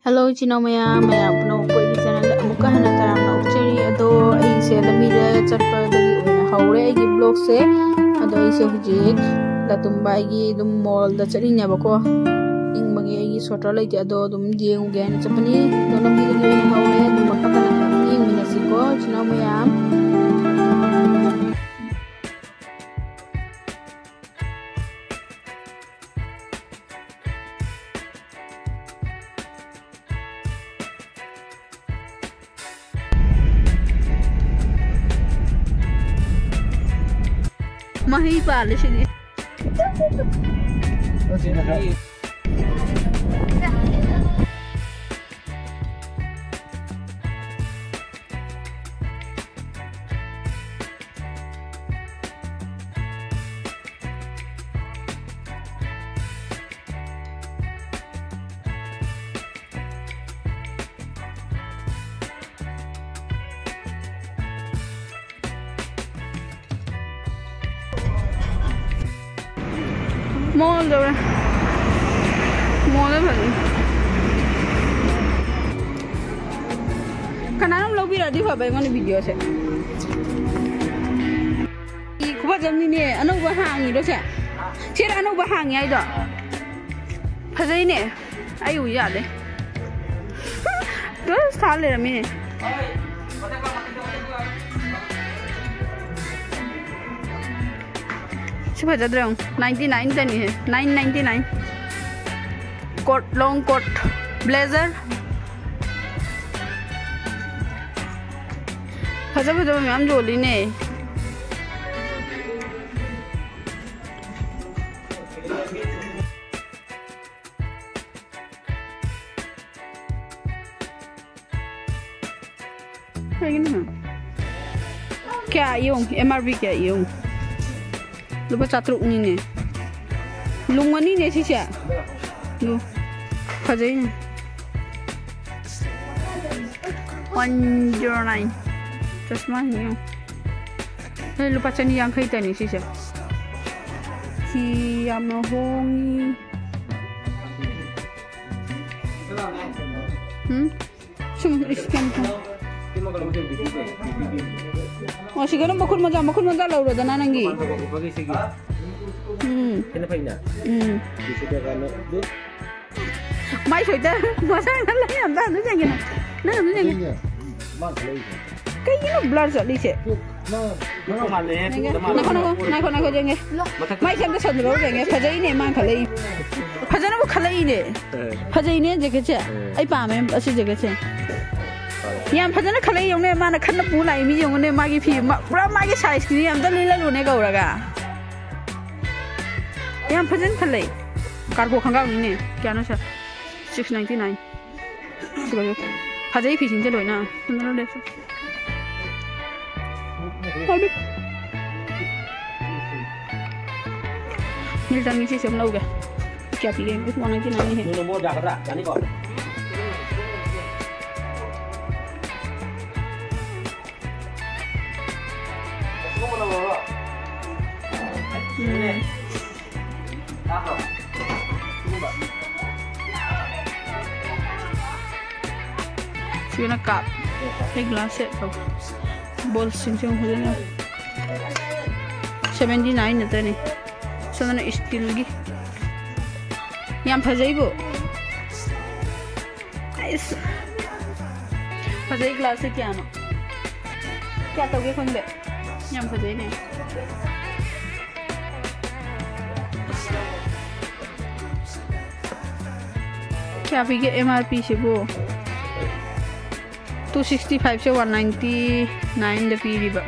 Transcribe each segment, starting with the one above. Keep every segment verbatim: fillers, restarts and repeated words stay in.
Hello, ꯏꯆꯤꯟ ꯏꯅꯥꯎ ꯃꯌꯥꯝ, ꯃꯌꯥꯝ ꯄꯨꯝꯅꯃꯛꯄꯨ ꯑꯩꯒꯤ channelꯗ ꯑꯃꯨꯛꯀ ꯍꯟꯅ ꯇꯔꯥꯝꯅ ꯑꯣꯛꯆꯔꯤ꯫ ꯑꯗꯣ ꯑꯩꯁꯦ ꯂꯝꯕꯤꯗ ꯆꯠꯄꯗꯒꯤ ꯑꯣꯏꯅ ꯍꯧꯔꯦ ꯑꯩꯒꯤ vlogꯁꯦ꯫ ꯑꯗꯣ ꯑꯩꯁꯦ ꯍꯧꯖꯤꯛ ꯂꯇꯨꯝꯕꯥꯏꯒꯤ ꯑꯗꯨꯝ mallꯗ ꯆꯠꯂꯤꯅꯦꯕꯀꯣ꯫ ꯏꯪꯕꯒꯤ ꯑꯩꯒꯤ sweater ꯂꯩꯇꯦ, ꯑꯗꯣ ꯑꯗꯨꯝ ꯌꯦꯡꯉꯨꯒꯦ ꯍꯥꯏꯅ ꯆꯠꯄꯅꯤ꯫ ꯑꯗꯣ ꯂꯝꯕꯤꯗꯒꯤ ꯑꯣꯏꯅ ꯍꯧꯔꯦ, ꯑꯗꯨꯝ ꯃꯈꯥ ꯇꯥꯅ ꯌꯦꯡꯃꯤꯟꯅꯁꯤꯀꯣ ꯏꯆꯤꯟ ꯏꯅꯥꯎ ꯃꯌꯥꯝ꯫ ꯃꯍꯩ ꯄꯥꯜꯂꯦ ꯁꯤꯗꯤ꯫ Mallꯗ ꯐꯖꯅ꯫ ꯀꯅꯥꯅꯣꯝ ꯂꯧꯕꯤꯔꯛꯑꯗꯤ ꯐꯕ ꯑꯩꯉꯣꯟꯗ videoꯁꯦ꯫ ꯏ, ꯈꯨꯐꯖ ꯑꯃꯅꯤꯅꯦ, ꯑꯅꯧꯕ ꯍꯥꯡꯉꯤꯔꯣ ꯁꯦ? ꯁꯦ ꯑꯅꯧꯕ ꯍꯥꯡꯉꯤ ꯍꯥꯏꯗꯣ? ꯐꯖꯩꯅꯦ꯫ ꯑꯩ ꯎ ꯌꯥꯗꯦ꯫ ꯇꯨ ꯁꯥ ꯂꯩꯔꯝꯃꯤꯅꯦ꯫ ꯁꯤ ꯐꯖꯗ꯭ꯔꯣ? Ninety nine ꯇꯅꯤꯍꯦ, nine ninety nine꯫ Coat, long coat, blazer꯫ ꯐꯖ ꯐꯖꯕ ꯃꯌꯥꯝ ꯌꯣꯜꯂꯤꯅꯦ꯫ ꯀꯩꯒꯤꯅꯣ? ꯀꯌꯥ ꯌꯦꯡꯉꯨ, M R P ꯀꯌꯥ ꯌꯦꯡꯉꯨ꯫ ꯂꯨꯄꯥ ꯆꯥꯇ꯭ꯔꯨꯛꯅꯤꯅꯦ꯫ ꯂꯨꯡꯉꯅꯤꯅꯦ ꯁꯤꯁꯦ꯫ ꯑꯗꯨ ꯐꯖꯩꯅꯦ꯫ One zero nine꯫ ꯆꯁꯃꯥ ꯌꯦꯡꯉꯨ꯫ ꯑꯦ, ꯂꯨꯄꯥ ꯆꯅꯤ ꯌꯥꯡꯈꯩꯇꯅꯤ ꯁꯤꯁꯦ꯫ ꯐꯤ ꯌꯥꯝꯅ ꯍꯣꯡꯉꯤ꯫ ꯎꯝ? ꯁꯨꯝ ꯏꯁ, ꯀꯩꯅꯣ ꯇꯧ꯫ ꯑꯣ, ꯁꯤꯒꯅ ꯃꯈꯨꯟ ꯃꯆꯥ, ꯃꯈꯨꯟ ꯃꯆꯥ ꯂꯧꯔꯣꯗꯅ ꯅꯪꯒꯤ꯫ ꯎꯝ꯫ ꯎꯝ꯫ ꯃꯥꯏ ꯁ꯭ꯋꯦꯇꯔ ꯃꯁꯥꯅ ꯂꯩ ꯑꯝꯇ ꯑꯗꯨ ꯌꯦꯡꯒꯦ ꯅꯪ꯫ ꯅꯪ ꯑꯗꯨ ꯌꯦꯡꯒꯦ꯫ ꯀꯩꯒꯤꯅꯣ blur ꯆꯠꯂꯤꯁꯦ? ꯉꯥꯏꯈꯣ, ꯉꯥꯏꯈꯣ, ꯉꯥꯏꯈꯣ, ꯉꯥꯏꯈꯣ, ꯌꯦꯡꯒꯦ꯫ ꯃꯥꯏꯁꯦ ꯑꯝꯇ ꯁꯟꯗꯣꯔꯛꯎ ꯌꯦꯡꯒꯦ꯫ ꯐꯖꯩꯅꯦ ꯃꯥꯅ ꯈꯜꯂꯛꯏ꯫ ꯐꯖꯩꯅꯦ jacketꯁꯦ꯫ ꯑꯩ ꯄꯥꯝꯃꯦ ꯑꯁꯤ jacketꯁꯦ꯫ ꯌꯥꯝ ꯐꯖꯅ ꯈꯜꯂꯛꯏ ꯌꯦꯡꯉꯨꯅꯦ꯫ ꯃꯥꯅ ꯈꯟꯅ ꯄꯨ ꯂꯥꯛꯏ ꯃꯤ ꯌꯦꯡꯉꯨꯅꯦ꯫ ꯃꯥꯒꯤ ꯐꯤ ꯃ-, ꯄꯨꯔꯥ ꯃꯥꯒꯤ sizeꯀꯤꯅꯤ꯫ ꯑꯝꯇ ꯂꯤꯠꯍꯜꯂꯨꯅꯦ ꯀꯧꯔꯒ꯫ ꯌꯥꯝ ꯐꯖꯅ ꯈꯜꯂꯛꯏ꯫ Cargo ꯈꯪꯒꯥꯎꯅꯤꯅꯦ꯫ ꯀꯌꯥꯅꯣ ꯁꯦ? Six ninety nine꯫ ꯁꯤꯒꯁꯨ ꯐꯖꯩ ꯐꯤꯁꯤꯡꯁꯦ ꯂꯣꯏꯅ꯫ ꯐꯖꯅ ꯂꯩꯁꯨ꯫ ꯃꯤꯜꯇꯟꯒꯤ ꯁꯤꯁꯦ ꯑꯃ ꯂꯧꯒꯦ꯫ ꯀꯌꯥ ꯄꯤꯒꯦ? One ninety nine ꯍꯦ꯫ ꯅꯣꯏꯅ ꯃꯣꯠ ꯌꯥꯒꯗ꯭ꯔꯥ? ꯌꯥꯅꯤꯀꯣ? ꯎꯝ꯫ ꯁꯤꯅ cup꯫ ꯑꯩ glass set ꯇꯧ꯫ Bowlꯁꯤꯡꯁꯦ ꯑꯃꯨꯛ ꯐꯖꯅ꯫ Seventy nine ꯅꯠꯇꯅꯤ꯫ ꯁꯣꯝꯗꯅ steelꯒꯤ꯫ ꯌꯥꯝ ꯐꯖꯩꯕꯨ꯫ ꯑꯩꯁ꯫ ꯐꯖꯩ glassꯁꯦ ꯀꯌꯥꯅꯣ? ꯀꯌꯥ ꯇꯧꯒꯦ ꯈꯪꯗꯦ꯫ ꯌꯥꯝ ꯐꯖꯩꯅꯦ꯫ ꯀꯌꯥ ꯄꯤꯒꯦ M R P ꯁꯤꯕꯨ? Two sixty five ꯁꯦ one ninety nine ꯗ ꯄꯤꯔꯤꯕ꯫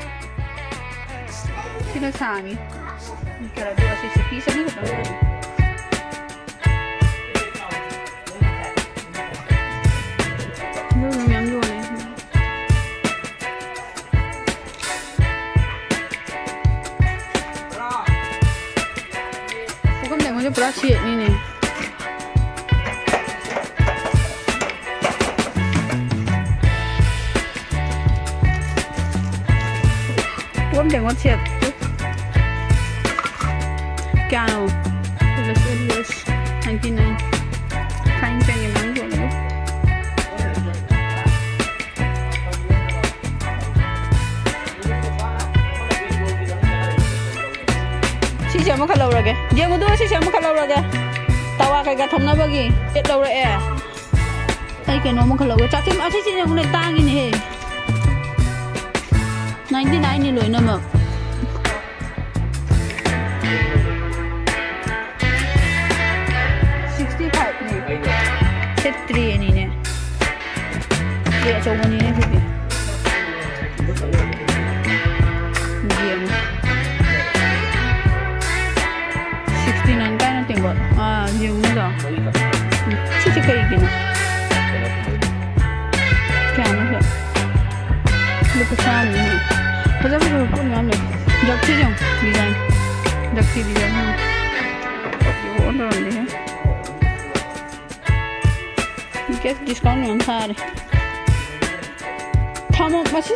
ꯁꯤꯅ ꯁꯥꯡꯉꯤ꯫ ꯈꯔ ꯑꯗꯨ ꯑꯁꯤꯁꯦ piece ꯑꯅꯤ ꯈꯛꯇꯪ ꯑꯣꯏꯔꯤ꯫ ꯑꯗꯨ ꯑꯗꯨꯝ ꯌꯥꯝ ꯌꯣꯜꯂꯦ꯫ ꯄꯨꯈꯝ ꯇꯦꯡꯀꯣꯠꯁꯦ ꯄꯨꯔꯥ ꯁꯦꯠꯅꯤꯅꯦ꯫ ꯄꯨꯈꯝ ꯇꯦꯡꯀꯣꯠ ꯁꯦꯠ꯫ ꯀꯌꯥꯅꯣ? Ninety nine꯫ Frying pan ꯌꯥꯝ ꯌꯣꯜꯂꯦ꯫ ꯂꯧꯔꯒꯦ꯫ ꯌꯦꯡꯉꯨꯗꯣ, ꯑꯁꯤꯁꯦ ꯑꯃꯈꯛ ꯂꯧꯔꯒꯦ꯫ ꯇꯋꯥ ꯀꯩꯀꯥ ꯊꯝꯅꯕꯒꯤ ꯁꯦꯠ ꯂꯧꯔꯛꯑꯦ꯫ ꯑꯩ ꯀꯩꯅꯣ ꯑꯃꯈꯛ ꯂꯧꯒꯦ꯫ ꯆꯥꯛꯁꯦ ꯑꯁꯤꯁꯤꯅꯦ ꯑꯃꯨꯛꯅꯦ ꯇꯥꯡꯉꯤꯅꯦꯍꯦ꯫ ꯅꯥꯏꯟꯇꯤ ꯅꯥꯏꯟꯅꯤ ꯂꯣꯏꯅꯃꯛ꯫ ꯁꯤꯛꯁꯇꯤ ꯐꯥꯏꯚꯅꯦ꯫ ꯁꯦꯠ ꯇ꯭ꯔꯦ ꯑꯅꯤꯅꯦ꯫ ꯇ꯭ꯔꯦ ꯑꯆꯧꯕꯅꯤꯅꯦ ꯁꯤꯗꯤ꯫ ꯌꯦꯡꯉꯨ꯫ ꯁꯤꯛꯁꯇꯤ ꯅꯥꯏꯟ ꯀꯥꯏꯅ ꯇꯦꯡꯀꯣꯠ꯫ ꯑꯥ, ꯌꯦꯡꯉꯨꯅꯦ ꯑꯗꯣ꯫ ꯎꯝ, ꯁꯤꯁꯦ ꯀꯩꯒꯤꯅꯣ? ꯀꯌꯥꯅꯣ ꯁꯤ? ꯂꯨꯄꯥ ꯆꯥꯝꯃꯅꯤ꯫ ꯐꯖ ꯐꯖꯕ ꯄꯣꯠ ꯃꯌꯥꯝ ꯂꯩ꯫ ꯖꯛꯁꯤꯁꯨ ꯌꯦꯡꯉꯨ, ꯗꯤꯖꯥꯏꯟ꯫ ꯖꯛꯁꯤ ꯗꯤꯖꯥꯏꯟ ꯌꯦꯡꯉꯨ꯫ ꯌꯦꯡꯉꯨ, ꯑꯣꯟꯊꯣꯔꯛꯑꯅꯤꯍꯦ꯫ ꯒꯦꯁ ꯗꯤꯁꯀꯥꯎꯟ ꯌꯥꯝ ꯊꯥꯔꯦ꯫ ꯊꯝꯃꯣ ꯃꯁꯤ꯫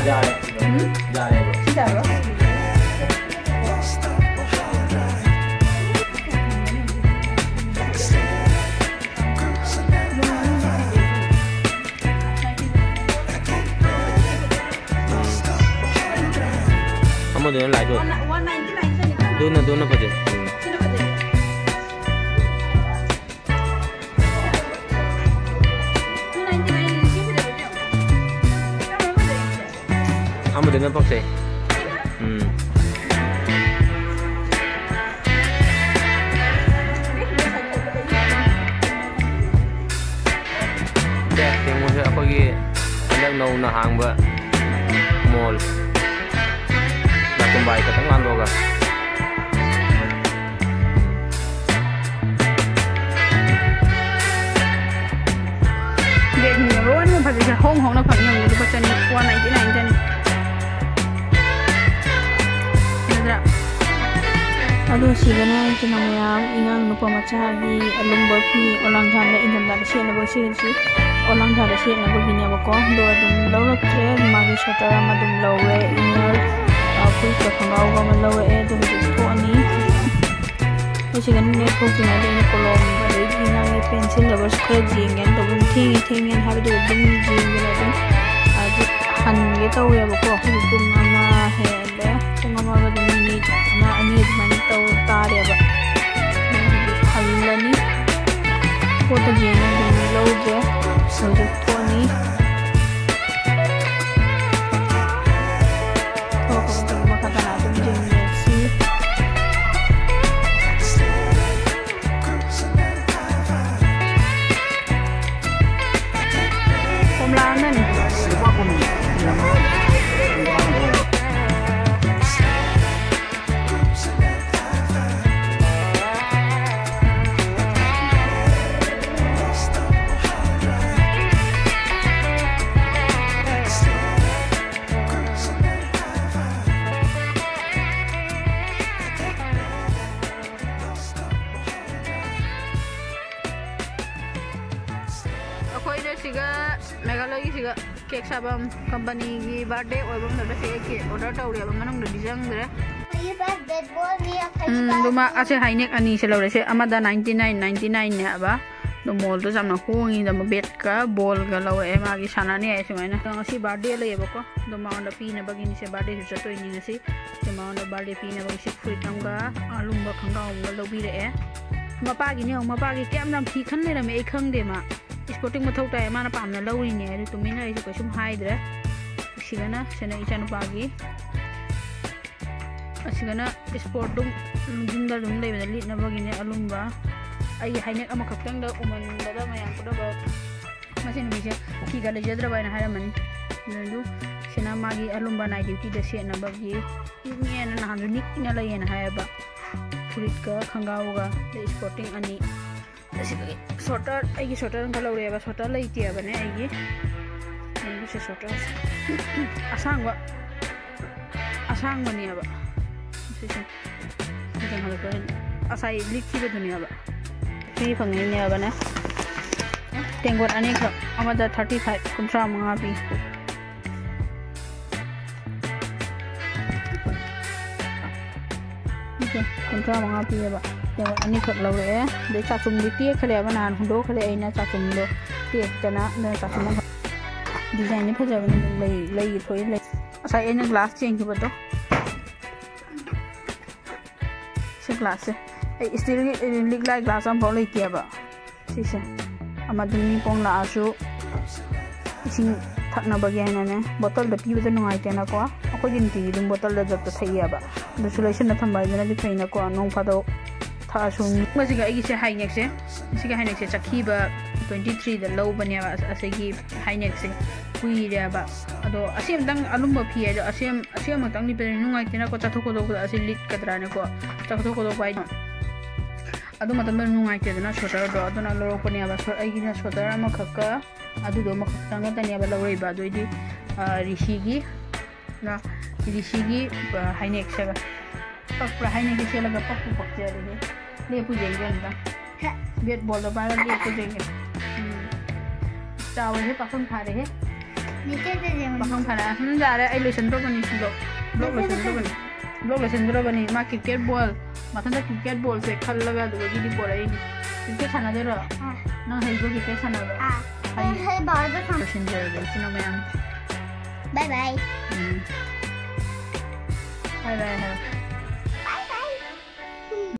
ꯌꯥꯔꯦ꯫ ꯎꯝ? ꯌꯥꯔꯦꯕ꯫ ꯁꯤ ꯌꯥꯕ꯭ꯔꯣ? ꯑꯃꯗꯨꯅ ꯂꯥꯏꯠ ꯑꯣꯏ꯫ ꯋꯥꯟ ꯅꯥꯏꯟꯇꯤ ꯅꯥꯏꯟ ꯆꯠꯂꯤꯀꯣ꯫ ꯑꯗꯨꯅ, ꯑꯗꯨꯅ ꯐꯖꯩ꯫ ꯎꯝ꯫ ꯁꯤꯅ ꯐꯖꯩ꯫ ꯇꯨ ꯅꯥꯏꯟꯇꯤ ꯅꯥꯏꯟ ꯁꯤ ꯐꯖꯕ ꯌꯦꯡꯉꯣ꯫ ꯀꯔꯝꯕꯅ ꯐꯖꯩ ꯌꯦꯡꯁꯦ꯫ ꯑꯃꯗꯨꯅ ꯄꯛꯆꯩ꯫ ꯎꯝ꯫ ꯁꯦ, ꯌꯦꯡꯉꯨꯁꯦ, ꯑꯩꯈꯣꯏꯒꯤ ꯍꯟꯗꯛ ꯅꯧꯅ ꯍꯥꯡꯕ ꯃꯣꯜ꯫ ꯂꯥꯇꯨꯝꯕꯥꯏ ꯈꯛꯇꯪ ꯂꯥꯟꯗꯣꯛꯑꯒ꯫ ꯕꯦꯒꯅꯤꯅ ꯂꯣꯏꯅꯃꯛ ꯐꯖꯩꯁꯦ꯫ ꯍꯣꯡ ꯍꯣꯡꯅ ꯐꯪꯉꯤ ꯌꯦꯡꯉꯨ, ꯂꯨꯄꯥ ꯆꯅꯤ, ꯋꯥꯟ ꯅꯥꯏꯟꯇꯤ ꯅꯥꯏꯟ ꯆꯅꯤ꯫ ꯐꯖꯗ꯭ꯔꯥ? ꯑꯗꯣ ꯁꯤꯗꯅ ꯀꯩꯅꯣ ꯃꯌꯥꯝ, ꯏꯅꯥꯎ ꯅꯨꯄꯥ ꯃꯆꯥꯒꯤ ꯑꯂꯨꯝꯕ ꯐꯤ, ꯑꯣꯂꯥꯡꯊꯥꯗ ꯏꯪꯊꯝꯊꯥꯗ ꯁꯦꯠꯅꯕ ꯁꯤꯒꯤꯁꯤ ꯑꯣꯂꯥꯡꯊꯥꯗ ꯁꯦꯠꯅꯕꯒꯤꯅꯦꯕꯀꯣ꯫ ꯑꯗꯣ ꯑꯗꯨꯝ ꯂꯧꯔꯛꯇ꯭ꯔꯦ꯫ ꯃꯥꯒꯤ ꯁ꯭ꯋꯦꯇꯔ ꯑꯃ ꯑꯗꯨꯝ ꯂꯧꯔꯦ, ꯏꯟꯅꯔ, ꯑ, ꯐꯨꯔꯤꯠꯀ ꯈꯣꯡꯒ꯭ꯔꯥꯎꯒ ꯑꯃ ꯂꯧꯔꯛꯑꯦ꯫ ꯑꯗꯣ ꯍꯧꯖꯤꯛ ꯊꯣꯛꯑꯅꯤ꯫ ꯑꯩꯈꯣꯏ ꯁꯤꯗꯅꯦ ꯊꯣꯛꯇ꯭ꯔꯤꯉꯩꯗ ꯑꯩꯅ ꯀꯣꯂꯣꯝ ꯑꯗꯩꯗꯤ ꯏꯅꯥꯒꯤ ꯄꯦꯟꯁꯤꯜ ꯔꯕꯔꯁꯨ ꯈꯔ ꯌꯦꯡꯒꯦꯅ ꯇꯧꯕꯅꯤ꯫ ꯊꯦꯡꯉꯦ ꯊꯦꯡꯉꯦꯅ ꯍꯥꯏꯕꯗꯨ ꯑꯗꯨꯝ ꯌꯦꯡꯗꯅ ꯑꯗꯨꯝ, ꯑ, ꯑꯗꯨ ꯍꯟꯒꯦ ꯇꯧꯋꯦꯕꯀꯣ꯫ ꯍꯧꯖꯤꯛ ꯄꯨꯡ ꯑꯃ ꯍꯦꯜꯂꯦ, ꯄꯨꯡ ꯑꯃꯒ ꯑꯗꯨꯝ ꯃꯤꯅꯤꯠ ꯑꯃ ꯑꯅꯤ ꯑꯗꯨꯃꯥꯏꯅ ꯇꯧ ꯇꯥꯔꯦꯕ꯫ ꯍꯧꯖꯤꯛ ꯍꯜꯂꯅꯤ꯫ ꯄꯣꯠꯇ ꯌꯦꯡꯉ ꯑꯗꯨꯝ ꯂꯧꯗ꯭ꯔꯦ꯫ ꯍꯧꯖꯤꯛ ꯊꯣꯛꯑꯅꯤ꯫ ꯊꯣꯛꯑꯒ ꯃꯈꯥ ꯇꯥꯅ ꯑꯗꯨꯝ ꯌꯦꯡꯃꯤꯟꯅꯁꯤ꯫ ꯀꯣꯝꯂꯥ ꯑꯃꯅꯤ꯫ ꯑꯩꯈꯣꯏꯅ ꯁꯤꯒ ꯃꯦꯘꯥꯂꯌꯒꯤꯁꯤꯒ ꯀꯦꯛ ꯁꯥꯐꯝ ꯀꯝꯄꯅꯤꯒꯤ ꯕꯥꯔꯗꯦ ꯑꯣꯏꯕ ꯃꯇꯝꯗ ꯀꯦꯛ ꯀꯦꯛ ꯑꯣꯔꯗꯔ ꯇꯧꯔꯦꯕ, ꯃꯅꯨꯡꯗꯗꯤ ꯆꯪꯗ꯭ꯔꯦ꯫ ꯎꯝ, ꯑꯗꯨꯃ ꯑꯁꯦ ꯍꯥꯏꯅꯦꯛ ꯑꯅꯤꯁꯦ ꯂꯧꯔꯦ꯫ ꯁꯦ ꯑꯃꯗ ꯅꯥꯏꯟꯇꯤ ꯅꯥꯏꯟ ꯅꯥꯏꯟꯇꯤ ꯅꯥꯏꯟꯅꯦ ꯍꯥꯏꯕ꯫ ꯑꯗꯣ ꯃꯣꯜꯗꯁꯨ ꯌꯥꯝꯅ ꯍꯣꯡꯉꯤꯗ, ꯕꯦꯠꯀ ꯕꯣꯜꯒ ꯂꯧꯔꯛꯑꯦ꯫ ꯃꯥꯒꯤ ꯁꯥꯟꯅꯅꯤ ꯍꯥꯏ ꯁꯨꯃꯥꯏꯅ꯫ ꯑꯗꯣ ꯉꯁꯤ ꯕꯥꯔꯗꯦ ꯂꯩꯌꯦꯕꯀꯣ꯫ ꯑꯗꯣ ꯃꯉꯣꯟꯗ ꯄꯤꯅꯕꯒꯤꯅꯤ꯫ ꯁꯦ ꯕꯥꯔꯗꯦꯁꯨ ꯆꯠꯇꯣꯏꯅꯤ ꯉꯁꯤ꯫ ꯁꯦ ꯃꯉꯣꯟꯗ ꯕꯥꯔꯗꯦ ꯄꯤꯅꯕꯒꯤ ꯁꯤ ꯐꯨꯔꯤꯠ ꯑꯃꯒ ꯑꯂꯨꯝꯕ ꯈꯣꯡꯒ꯭ꯔꯥꯎ ꯑꯃꯒ ꯂꯧꯕꯤꯔꯛꯑꯦ꯫ ꯃꯄꯥꯒꯤꯅꯦ ꯌꯦꯡꯉꯣ, ꯃꯄꯥꯒꯤ ꯀꯌꯥꯝ ꯌꯥꯝ ꯐꯤ ꯈꯟ ꯂꯩꯔꯝꯃꯦ꯫ ꯑꯩ ꯈꯪꯗꯦ ꯃꯥ꯫ ꯏꯁꯄꯣꯔꯇꯤꯡ ꯃꯊꯧ ꯇꯥꯏ, ꯃꯥꯅ ꯄꯥꯝꯅ ꯂꯧꯔꯤꯅꯦ꯫ ꯑꯗꯨ ꯇꯨꯃꯤꯟꯅ ꯑꯩꯁꯨ ꯀꯩꯁꯨꯝ ꯍꯥꯏꯗ꯭ꯔꯦ꯫ ꯁꯤꯒꯅ, ꯁꯤꯅ ꯏꯆꯥꯅꯨꯄꯥꯒꯤ꯫ ꯑꯁꯤꯒꯅ ꯏꯁꯄꯣꯔꯠ ꯑꯗꯨꯝ ꯌꯨꯝꯗ ꯑꯗꯨꯝ ꯂꯩꯕꯗ ꯂꯤꯠꯅꯕꯒꯤꯅꯦ ꯑꯂꯨꯝꯕ꯫ ꯑꯩꯒꯤ ꯍꯥꯏꯅꯦꯛ ꯑꯃꯈꯛꯇꯪꯗ ꯎꯃꯟꯕꯗ ꯃꯌꯥꯝ ꯄꯨꯝꯅꯃꯛ ꯉꯁꯤ ꯅꯨꯃꯤꯠꯁꯦ ꯐꯤꯒ ꯂꯩꯖꯗ꯭ꯔꯕ ꯍꯥꯏꯅ ꯍꯥꯏꯔꯝꯃꯅꯤ꯫ ꯑꯗꯨ ꯁꯤꯅ ꯃꯥꯒꯤ ꯑꯂꯨꯝꯕ ꯅꯥꯏꯠ ꯗ꯭ꯌꯨꯇꯤꯗ ꯁꯦꯠꯅꯕꯒꯤ꯫ ꯏꯪꯉꯦꯅ ꯅꯍꯥꯟꯁꯨ ꯅꯤꯛꯅ ꯂꯩꯌꯦꯅ ꯍꯥꯏꯌꯦꯕ꯫ ꯐꯨꯔꯤꯠꯀ ꯈꯣꯡꯒ꯭ꯔꯥꯎꯒ ꯑꯗꯩ ꯏꯁꯄꯣꯔꯇꯤꯡ ꯑꯅꯤ꯫ ꯑꯁꯤꯗꯒꯤ ꯁ꯭ꯋꯦꯇꯔ, ꯑꯩꯒꯤ ꯁ꯭ꯋꯦꯇꯔ ꯑꯃꯈꯛ ꯂꯧꯔꯦꯕ꯫ ꯁ꯭ꯋꯦꯇꯔ ꯂꯩꯇꯦꯕꯅꯦ ꯑꯩꯒꯤ꯫ ꯑꯩꯒꯤ ꯁ꯭ꯋꯦꯇꯔꯁꯦ꯫ ꯑꯁꯥꯡꯕ, ꯑꯁꯥꯡꯕꯅꯦꯕ꯫ ꯁꯤꯁꯦ꯫ ꯁꯤ ꯀꯩꯅꯣꯗ ꯉꯁꯥꯏ ꯂꯤꯠꯈꯤꯕꯗꯨꯅꯦꯕ꯫ ꯐ꯭ꯔꯤ ꯐꯪꯉꯤꯅꯦꯕꯅꯦ꯫ ꯇꯦꯡꯀꯣꯠ ꯑꯅꯤꯈꯛ, ꯑꯃꯗ ꯊꯥꯔꯇꯤ ꯐꯥꯏꯚ, ꯀꯨꯟꯊ꯭ꯔꯥ ꯃꯉꯥ ꯄꯤ꯫ ꯁꯦ ꯀꯨꯟꯊ꯭ꯔꯥ ꯃꯉꯥ ꯄꯤꯌꯦꯕ꯫ ꯇꯦꯡꯀꯣꯠ ꯑꯅꯤꯈꯛ ꯂꯧꯔꯛꯑꯦ꯫ ꯑꯗꯩ ꯆꯥꯆꯨꯝꯗꯤ ꯇꯦꯛꯈ꯭ꯔꯦꯕ, ꯅꯍꯥꯟ ꯍꯨꯟꯗꯣꯛꯈ꯭ꯔꯦ ꯑꯩꯅ ꯆꯥꯆꯨꯝꯗꯣ ꯇꯦꯛꯇꯅ꯫ ꯑꯗꯨꯅ ꯆꯥꯆꯨꯝ ꯑꯃꯈꯛ꯫ Designꯗꯤ ꯐꯖꯕꯅꯤ, ꯑꯗꯨꯝ ꯂꯩ, ꯂꯩꯒꯤ ꯊꯣꯛꯏ ꯂꯩ꯫ ꯉꯁꯥꯏ ꯑꯩꯅ glass ꯆꯦꯟꯈꯤꯕꯗꯣ, ꯁꯤ glassꯁꯦ, ꯑꯩ steelꯒꯤ, ꯑꯦ, ꯂꯤꯛꯂꯥꯏ glass ꯑꯃꯐꯥꯎ ꯂꯩꯇꯦꯕ꯫ ꯁꯤꯁꯦ ꯑꯃꯗꯤ ꯃꯤ ꯄꯣꯡ ꯂꯥꯛꯑꯁꯨ ꯏꯁꯤꯡ ꯊꯛꯅꯕꯒꯤ ꯍꯥꯏꯅꯅꯦ, bottleꯗ ꯄꯤꯕꯗ ꯅꯨꯡꯉꯥꯏꯇꯦꯅꯀꯣ, ꯑꯩꯈꯣꯏꯗꯤ ꯅꯨꯡꯇꯤꯒꯤ ꯑꯗꯨꯝ bottleꯗ ꯖꯛꯇ ꯊꯛꯏꯑꯕ꯫ ꯑꯗꯨꯁꯨ ꯂꯩꯁꯟꯅ ꯊꯝꯕ ꯍꯥꯏꯗꯨꯅꯗꯤ ꯐꯩꯅꯀꯣ, ꯅꯣꯡ ꯐꯥꯗꯣꯛ ꯊꯛꯑꯁꯨ꯫ ꯃꯁꯤꯒ ꯑꯩꯒꯤꯁꯦ high neckꯁꯦ, ꯁꯤꯒꯤ high neckꯁꯦ ꯆꯠꯈꯤꯕ twenty threeꯗ ꯂꯧꯕꯅꯦꯕ꯫ ꯑꯁ, ꯑꯁꯤꯒꯤ high neckꯁꯦ ꯀꯨꯏꯔꯦꯕ꯫ ꯑꯗꯣ ꯑꯁꯤ ꯑꯝꯇꯪ ꯑꯂꯨꯝꯕ ꯐꯤ ꯍꯥꯏꯗꯣ, ꯑꯁꯤ ꯑꯝ-, ꯑꯁꯤ ꯑꯃꯇꯪ ꯂꯤꯠꯄꯗꯤ ꯅꯨꯡꯉꯥꯏꯇꯦꯅꯀꯣ, ꯆꯠꯊꯣꯛ ꯈꯣꯠꯇꯣꯛꯄꯗ ꯑꯁꯤ ꯂꯤꯠꯀꯗ꯭ꯔꯥꯅꯀꯣ, ꯆꯠꯊꯣꯛ ꯈꯣꯠꯇꯣꯛꯄ ꯍꯥꯏꯗꯣ꯫ ꯑꯗꯨ ꯃꯇꯝꯗ ꯅꯨꯡꯉꯥꯏꯇꯦꯗꯅ sweaterꯗꯣ, ꯑꯗꯨꯅ ꯂꯧꯔꯛꯄꯅꯦꯕ꯫ ꯁ꯭ꯋꯦ-, ꯑꯩꯒꯤꯅ sweater ꯑꯃꯈꯛꯀ ꯑꯗꯨꯗꯣ ꯑꯃꯈꯛꯇꯪ ꯈꯛꯇꯅꯦꯕ ꯂꯧꯔꯛꯏꯕ꯫ ꯑꯗꯨꯏꯗꯤ, ꯑ, ꯔꯤꯁꯤꯒꯤ, ꯅ, ꯔꯤꯁꯤꯒꯤ, ꯑ, high neckꯁꯦꯒ꯫ ꯄꯛꯄ꯭ꯔꯥ? High neckꯁꯦ ꯁꯦꯠꯂꯒ ꯄꯛꯄꯨ ꯄꯛꯆꯔꯦꯍꯦ꯫ ꯂꯦꯞꯄꯨ ꯌꯦꯡꯒꯦ ꯑꯝꯇ꯫ ꯍꯦ꯫ Bat ballꯗꯣ ꯄꯥꯏꯔꯒ ꯂꯦꯞꯄꯨ ꯌꯦꯡꯒꯦ꯫ ꯎꯝ꯫ ꯆꯥꯎꯔꯦꯍꯦ, ꯄꯥꯈꯪ ꯐꯥꯔꯦꯍꯦ꯫ ꯅꯦꯆꯔꯗ ꯌꯦꯡꯉꯣ꯫ ꯄꯥꯈꯪ ꯐꯥꯔꯦ꯫ ꯎꯝ, ꯌꯥꯔꯦ, ꯑꯩ ꯂꯣꯏꯁꯟꯗ꯭ꯔꯣꯕꯅꯤ ꯁꯤꯗꯣ꯫ Vlog ꯂꯣꯏꯁꯟꯗ꯭ꯔꯣꯕꯅꯤ꯫ Vlog ꯂꯣꯏꯁꯟꯗ꯭ꯔꯣꯕꯅꯤ꯫ ꯃꯥ cricket ball, ꯃꯊꯟꯇ cricket ballꯁꯦ ꯈꯜꯂꯒ ꯑꯗꯨꯗꯒꯤꯗꯤ ꯄꯣꯔꯛꯏꯅꯤ꯫ Cricket ꯁꯥꯟꯅꯗꯣꯏꯔꯣ? ꯑꯥ꯫ ꯅꯪ ꯍꯩꯕ꯭ꯔꯣ cricket ꯁꯥꯟꯅꯕ? ꯑꯥ꯫ ꯍꯩ-, ꯑꯩ ꯍꯩꯕ ꯑꯗꯨ ꯁꯥꯟꯅ- ꯂꯣꯏꯁꯤꯟꯖꯔꯒꯦ, ꯏꯆꯤꯟ ꯏꯅꯥꯎ ꯃꯌꯥꯝ꯫ Bye bye꯫ ꯎꯝ꯫ Bye bye ꯍꯥꯏꯔꯣ꯫